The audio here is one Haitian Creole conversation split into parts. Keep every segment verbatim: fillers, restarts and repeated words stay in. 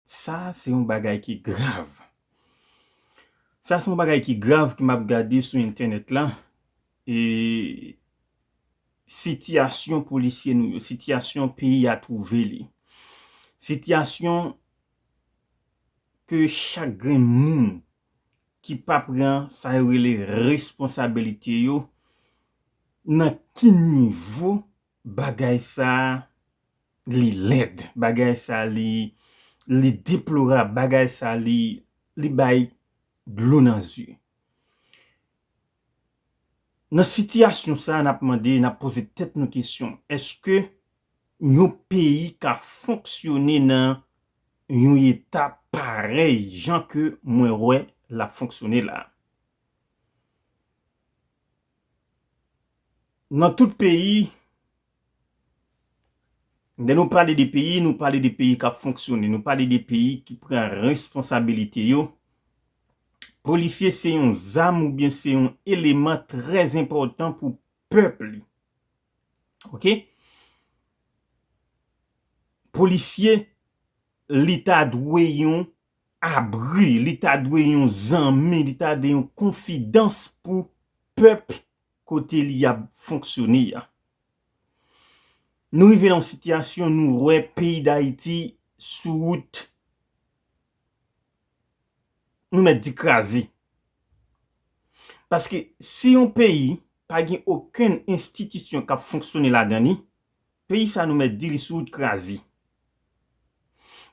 Sa se yon bagay ki grav. Sa se yon bagay ki grav ke m ap gade sou entènèt la. E sitiyasyon polisye nou yo, sitiyasyon peyi a twouve li. Sitiyasyon ke chak grenn moun ki pa pran sa yo rele responsabilite yo, nan ki nivo bagay sa a li lèd, bagay sa a li, li deplorab, bagay sa a li, li bay dlo nan zye. Nan sitiyasyon sa a, n ap mande, n ap poze tèt nou kesyon, èske yon peyi ka fonksyone nan yon eta parèy jan ke mwen wè l ap fonksyone la? Nan tout peyi, lè nou pale de peyi, nou pale de peyi k ap fonksyone, nou pale de peyi ki pran responsabilite yo. Polisye se yon zam oubyen se yon eleman trè enpòtan pou pèp li. Oke? Polisye, li ta dwe yon abri, li ta dwe yon zanmi, li ta dwe yon konfidans pou pèp kote li ap fonksyone a. Nou rive nan yon sitiyasyon, nou wè peyi Dayiti sou wout, nou mèt di kraze. Paske si yon peyi pa gen okenn enstitisyon k ap fonksyone ladan li, peyi sa nou mèt di li sou wout kraze.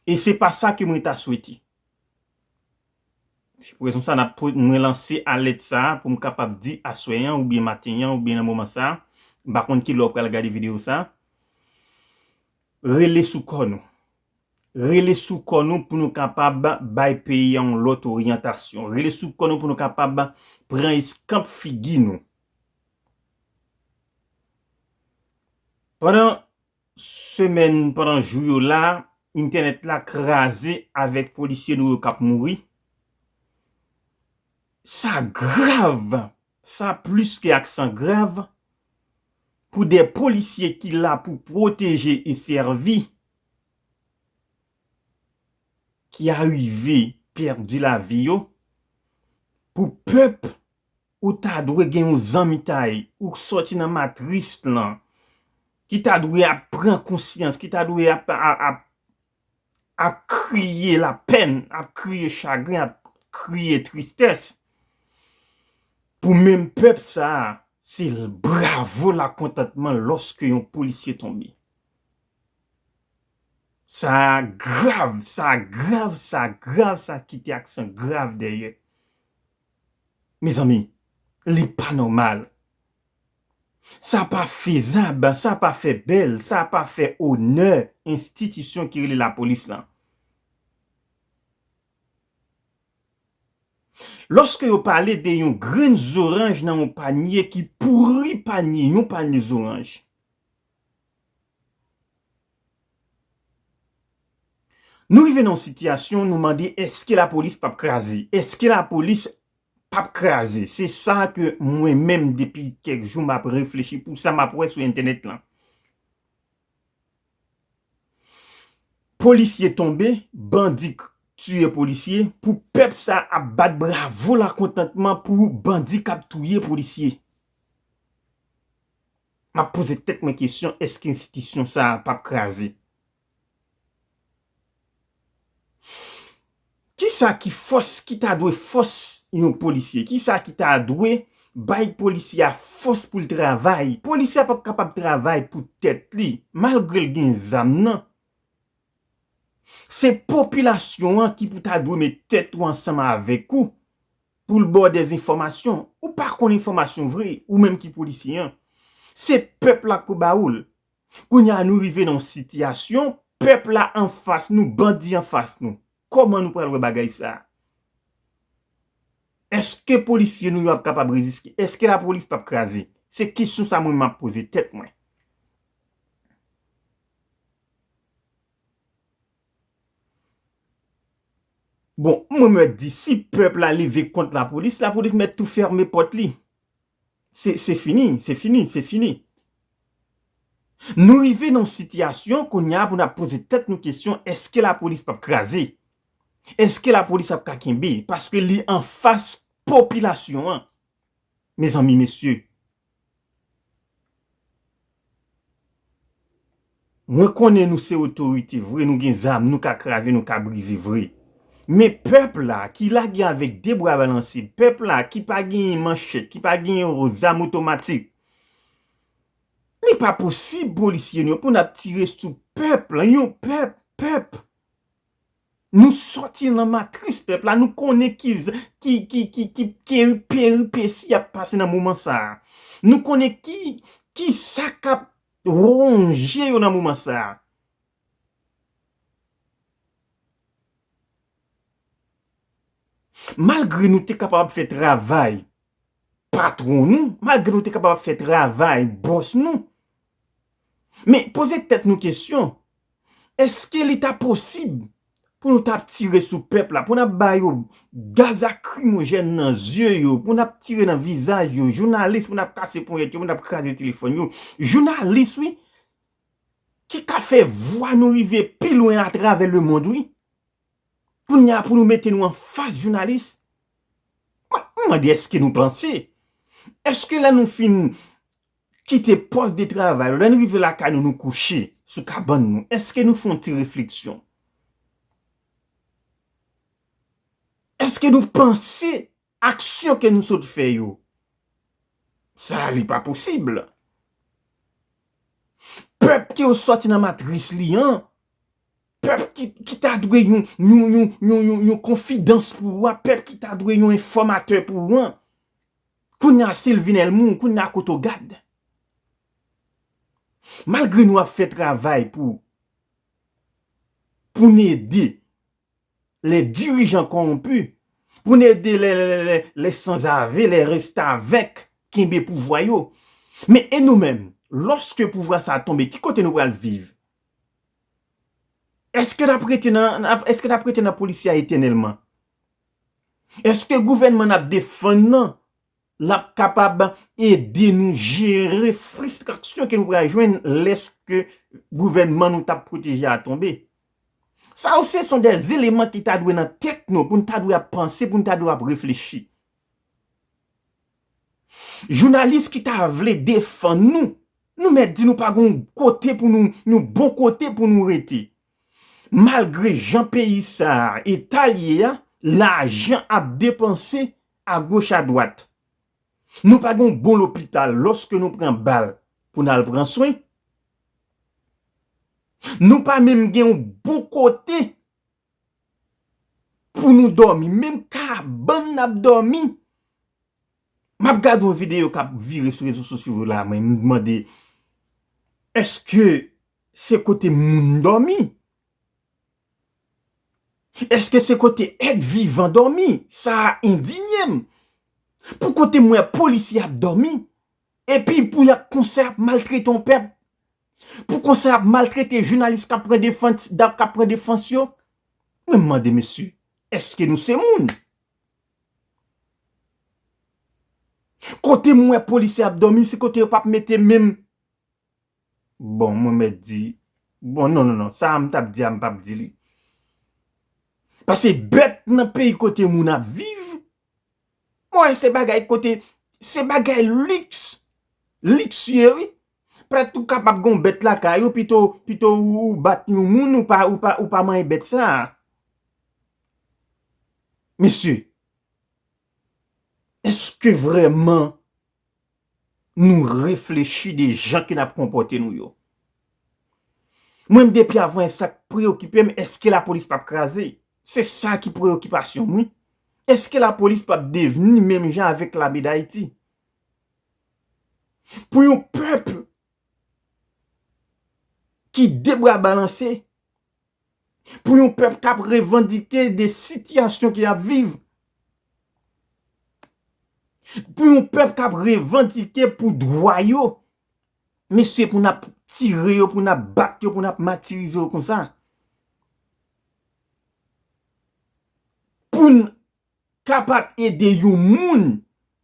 E se pa sa ke mwen ta swete. Se pou rezon sa n ap po-, mwen lanse alèt sa a pou m kapab di aswè an oubyen maten an oubyen nan moman sa a, m pa konn ki lè w pral gade videyo sa a, rele sou kò nou. Rele sou kò nou pou nou kapab bay peyi a yon lòt oryantasyon. Rele sou kò nou pou nou kapab pran eskanp figi nou. Pandan semèn, pandan jou yo la, entènèt la kraze avèk polisye nou yo k ap mouri. Sa grav, sa plis ke aksan grav pou de polisye ki la pou pwoteje e sèvi, ki arive pèdi lavi yo, pou pèp ou ta dwe gen yon zanmitay, ou sòti nan matris lan, ki ta dwe ap pran konsyans, ki ta dwe ap, ap, ap, ap kriye lapèn, ap kriye chagren, ap kriye tristès, pou menm pèp sa a, se bravo lakontantman lòske yon polisye tonbe. Sa grav, sa grav, sa grav, sa kite aksan grav dèyè. Mezanmi, li pa nòmal. Sa pa fezab, sa pa fè bèl, sa pa fè onè enstitisyon ki rele lapolis lan. Lòske yo pale de yon grenn zoranj nan yon panye ki pouri panye, yon panye zoranj. Nou rive nan yon sitiyasyon, nou mande, èske lapolis p ap kraze? Èske lapolis p ap kraze? Se sa ke mwen menm, depi kèk jou, m ap reflechi pou sa m ap wè sou entènèt lan. Polisye tonbe, bandi k-, tiye polisye, pou pèp sa ap bat bravo lakontantman pou bandi k ap touye polisye. M ap poze tèt mwen kesyon, èske enstitisyon sa a p ap kraze? Kisa ki fòs, ki ta dwe fòs yon polisye? Kisa ki ta dwe bay polisye a fòs pou l travay? Polisye a p ap kapab travay pou tèt li, malgre l gen zam nan. Se popilasyon an ki pou ta dwe met tèt ou ansanm avèk ou pou l ba w dè enfòmasyon. Ou pa konn enfòmasyon vre, ou menm ki polisye an. Se pèp la k pou ba ou l. Kounye a nou rive nan yon sitiyasyon, pèp la anfas nou, bandi anfas nou. Kòman nou pral wè bagay sa a? Èske polisye nou yo ap kapab reziste? Èske lapolis p ap kraze? Se kesyon sa mwen m ap poze tèt mwen. Bon, mwen mèt di, si pèp la leve kont lapolis, lapolis mèt tou fèmen pòt li. Se, se fini, se fini, se fini. Nou rive nan yon sitiyasyon kounye a pou n ap poze tèt nou kesyon, èske lapolis p ap kraze? Èske lapolis ap ka kenbe? Paske li anfas popilasyon an. Mezanmi, mesye, mwen konnen nou se otorite vre, nou gen zam, nou ka kraze, nou ka brize vre. Men pèp la ki lage avèk de bra balanse, pèp la ki pa genyen manchèt, ki pa genyen zam otomatik, li pa posib, polisye nou, pou n ap tire sou pèp la, yon pèp, pèp. Nou sòti nan matris pèp la, nou konnen ki, ki, ki, ki, ki, ki peripesi y ap pase nan moman sa a. Nou konnen ki, ki sa k ap wonje yo nan moman sa a. Malgre nou te kapab ap fè travay patwon nou, malgre nou te kapab ap fè travay bòs nou, men poze tèt nou kesyon, èske li ta posib pou nou t ap tire sou pèp la, pou n ap ba yo gaz lakrimojèn nan zye yo, pou n ap tire nan vizaj yo, jounalis, pou n ap kase ponyèt yo, pou n ap kraze telefòn yo? Jounalis, wi, ki ka fè vwa nou rive pi lwen atravè lemonn, wi. Kounye a pou nou mete nou anfas jounalis. Mwen, m mande, èske nou panse? Èske lè nou fin kite pòs de travay, lè n rive lakay nou, nou kouche sou kabann nou, èske nou fè yon ti refleksyon? Èske nou panse aksyon ke nou sot fè yo? Sa a, li pa posib. Pèp ke w sòti nan matris li an, pèp ki, ki ta dwe yon, yon, yon, yon, yon, yon konfidans pou ou a, pèp ki ta dwe yon enfòmatè pou ou an, kounye a se l vin ènmi w, kounye a kote w gad. Malgre nou ap fè travay pou, pou n ede les dirigeants corrompus, pou n ede les, les, les, les sanzave, les restavèk kenbe pouvwa yo. Men e nou menm, lòske pouvwa sa a tonbe, ki kote nou pral viv? Èske n ap rete nan, n ap, èske n ap rete nan polisye a etènèlman? Èske gouvènman n ap defann nan l ap kapab ede nou jere fristrasyon ke nou pral jwenn lèske gouvènman nou t ap pwoteje a tonbe? Sa yo, se son de eleman ki ta dwe nan tèt nou, pou n ta dwe ap panse, pou n ta dwe ap reflechi. Jounalis ki ta vle defann nou, nou mèt di nou pa gon kote pou nou, yon bon kote pou nou rete. Malgre jan peyi sa a, eta l ye a, lajan ap depanse agoch adwat. Nou pa gen yon bon lopital lòske nou pran bal pou n al pran swen. Nou pa menm gen yon bon kote pou nou dòmi. Menm kabann n ap dòmi. M ap gade yon videyo k ap vire sou rezo sosyo yo la, mwen, m mande, èske se kote moun dòmi? Èske se kote èt vivan dòmi? Sa a endinye m. Pou kote m wè polisye ap dòmi, epi pou y ap konsa ap maltrete yon pèp, pou konsa ap maltrete jounalis k ap pran defans, k ap pran defans yo. Mwen, m mande, mesye, èske nou se moun? Kote m wè polisye ap dòmi, se kote yo p ap mete menm. Bon, mwen mèt di, bon, non, non, non, sa a m t ap di a, m p ap di li. Paske bèt nan peyi kote moun ap viv, mwen, se bagay kote, se bagay liks, liksye, wi. Prèt ou kapab gon bèt lakay ou, pito, pito ou, ou bat yon moun, ou pa, ou pa, ou pa manyen bèt sa a. Mesye, èske vrèman nou reflechi de jan ke n ap konpòte nou yo? Mwen, depi avan, sa k preyokipe m, èske lapolis p ap kraze? Se sa ki preyokipasyon m, wi. Èske lapolis p ap devni menm jan avèk lame Dayiti? Pou yon pèp ki de bra balanse, pou yon pèp k ap revandike de sitiyasyon ke y ap viv, pou yon pèp k ap revandike pou dwa yo, mesye, pou n ap tire yo, pou n ap bat yo, pou n ap matirize yo konsa. Pou n kapab ede yon moun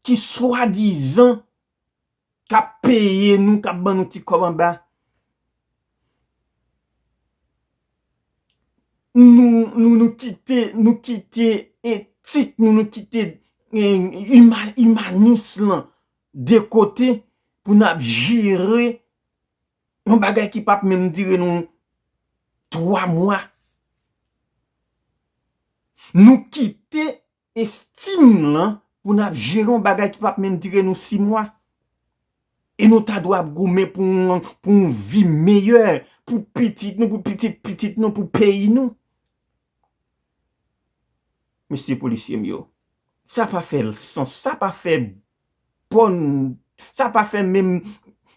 ki swadizan k ap peye nou, k ap ban nou ti kòb anba. Nou, nou, nou kite, nou kite etik nou, nou kite, eh, ima-, imanis lan de kote pou n ap jere yon bagay ki p ap menm dire nou twa mwa. Nou kite estim lan pou n ap jere yon bagay ki p ap menm dire nou sis mwa. E nou ta dwe ap goumen pou yon, pou yon vi meyè, pou pitit nou, pou pitit pitit nou, pou peyi nou. Mesye polisye m yo, sa pa fè sans, sa pa fè bòn, sa pa fè menm,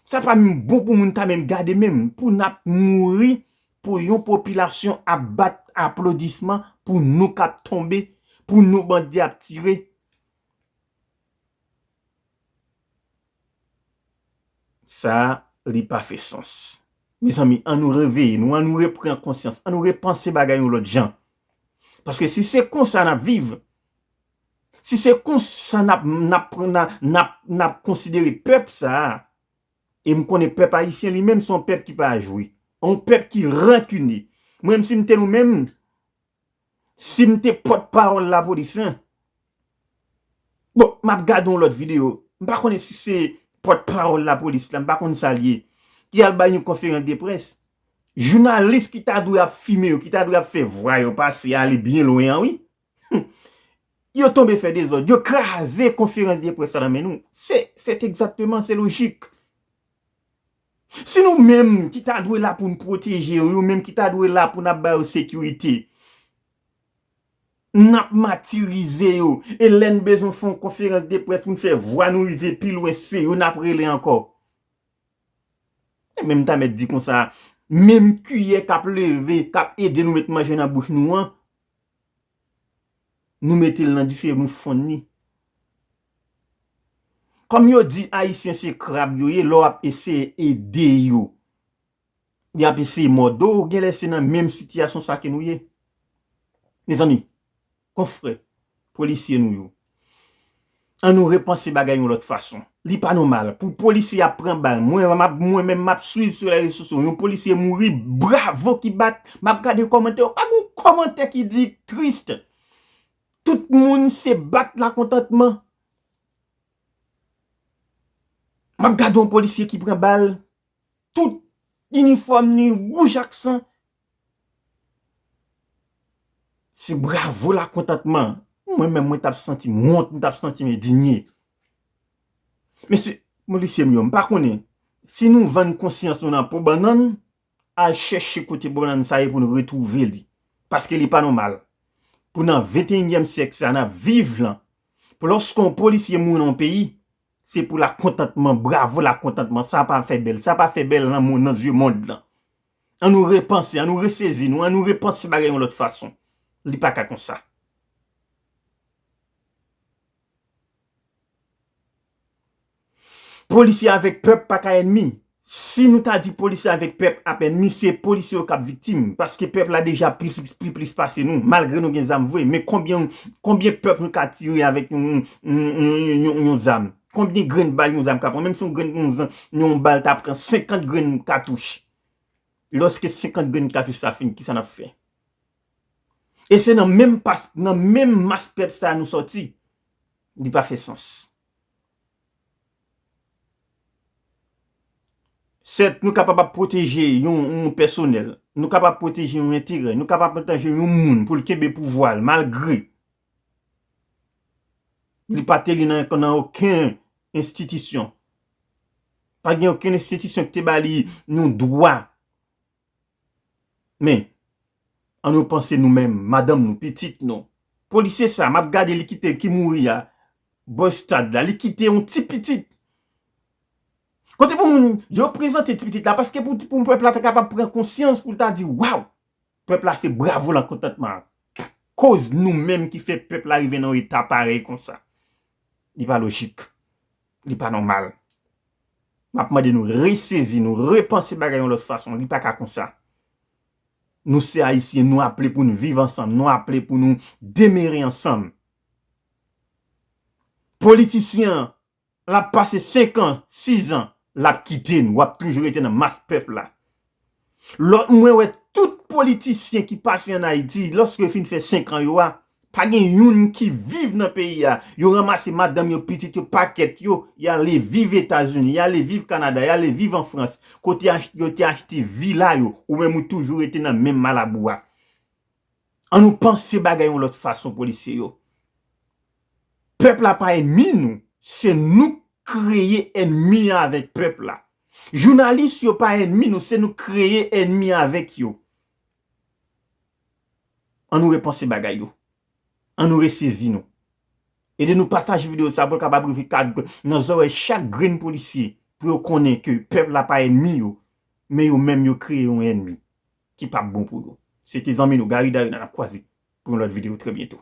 sa pa menm bon pou moun ta menm gade menm, pou n ap mouri, pou yon popilasyon ap bat aplodisman, pou nou k ap tonbe, pou nou bandi ap tire. Sa, li pa fè sans. Mezanmi, an nou reveye nou, an nou repran konsyans, an nou repanse bagay yon lòt jan. Paske si se konsa n ap viv, si se konsa n ap, n ap, n ap, n ap, n ap konsidere pèp sa a, e m konnen pèp ayisyen li menm se yon pèp ki pa jwe, yon pèp ki rankine. Mwen menm si m te nou menm, si m te pòtpawòl lapolis lan, bon, m ap gade yon lòt videyo. M pa konnen si se pòtpawòl lapolis la, m pa konn sa l ye, ki al bay yon konferans de près. Jounalis ki ta dwe ap filme yo, ki ta dwe ap fè vwa yo pase ale byen lwen an, wi. Yo tonbe fè dezòd, yo kraze konferans de près la nan men nou. Se, se egzakteman, se lojik. Si nou menm ki ta dwe la pou n pwoteje yo, yo menm ki ta dwe la pou n ap ba yo sekirite, n ap matirize yo, e lè n bezwen fè yon konferans de près pou n fè vwa nou rive pi lwen, se yo n ap rele ankò. E menm ta mèt di konsa, menm kiyè k ap leve, k ap ede nou met manje nan bouch nou an, nou mete l nan dife, nou fonn li. Kòm yo di Ayisyen se krab yo ye, lè w ap eseye ede yo, y ap eseye mòde w, genlè se nan menm sitiyasyon sa ke nou ye. Mezanmi, konfrè, polisye nou yo, an nou repanse bagay yon lòt fason. Li pa nòmal pou polisye ap pran bal. Mwen, m ap, mwen menm, m ap swiv sou rezo sosyo. Yon polisye mouri, bravo ki bat. M ap gade kòmantè yo. Pa gen kòmantè ki di tris. Tout moun se bat lakontantman. M ap gade yon polisye ki pran bal. Tout inifòm li wouj ak san. Se bravo lakontantman. Mwen menm, mwen t ap santi m wont, mwen t ap santi m endinye. Mesye, polisye m yo, m pa konnen si nou vann konsyans nou nan po bannann, al chèche kote bannann sa ye pou nou retwouve li. Paske li pa nòmal. Pou nan venteyinyèm syèk sa n ap viv lan, pou lòske yon polisye mouri nan yon peyi, se pou lakontantman, bravo lakontantman, sa pa fè bèl, sa pa fè bèl nan mon-, nan zye mond lan. An nou repanse, an nou resezi nou, an nou repanse bagay yon lòt fason. Li pa ka konsa. Polisye avèk pèp pa ka ènmi. Si nou ta di polisye avèk pèp ap ènmi, se polisye yo k ap viktim, paske pèp la deja pli, pli plis pase nou, malgre nou gen zam vre, men konbyen, konbyen pèp nou ka tire avèk yon, yon, yon, yon, yon zam? Konbyen grenn bal yon zam ka pran? Menm si yon grenn, yon zam, yon bal ta pran senkant grenn katouch, lòske senkant grenn katouch sa fin, kisa n ap fè? E se nan menm pas, nan menm mas pèp sa a nou sòti. Li pa fè sans. Sèt, nou kapab ap pwoteje yon, yon pèsonèl, nou kapab pwoteje yon enterè, nou kapab pwoteje yon moun pou l kenbe pouvwa l, malgre li pa te li nan, nan okenn enstitisyon. Pa gen okenn enstitisyon ki te ba li yon dwa. Men, an nou panse nou menm, madanm nou, pitit nou. Polisye sa, m ap gade li kite, ki mouri a, bò estad la, li kite yon ti pitit. Kote pou moun yo prezante ti pitit la, paske pou, pou pèp la ta kapab pran konsyans, pou l ta di, waw, pèp la se bravo lakontantman. Koz nou menm ki fè pèp la rive nan yon eta parèy konsa. Li pa lojik. Li pa nòmal. M ap mande nou resezi, nou repanse bagay yon lòt fason. Li pa ka konsa. Nou se Ayisyen, nou aple pou nou viv ansanm, nou aple pou nou demere ansanm. Politisyen an, l ap pase senk an, sis an, l ap kite nou, w ap toujou rete nan mas pèp la. Lòt mwen wè tout politisyen ki pase ann Ayiti, lòske yo fin fè senk an yo a, pa gen youn ki viv nan peyi a. Yo ranmase madanm yo, pitit yo, pakèt yo, y ale viv Etazini, y ale viv Kanada, y ale viv an Frans, kote ach- yo te achte vila yo, ou menm ou toujou rete nan menm malabou a. An nou panse bagay yon lòt fason, polisye yo. Pèp la pa ènmi nou, se nou k kreye ènmi an avèk pèp la. Jounalis yo pa ènmi nou, se nou k kreye ènmi an avèk yo. An nou repanse bagay yo. An nou resezi nou. Ede nou pataje videyo sa pou l kapab rive kat nan zòrèy chak grenn polisye, pou yo konnen ke pèp la pa ènmi yo, men yo menm yo kreye yon ènmi ki p ap bon pou yo. Se te zanmi nou Gary Darina, n ap kwaze pou yon lòt videyo trè byento.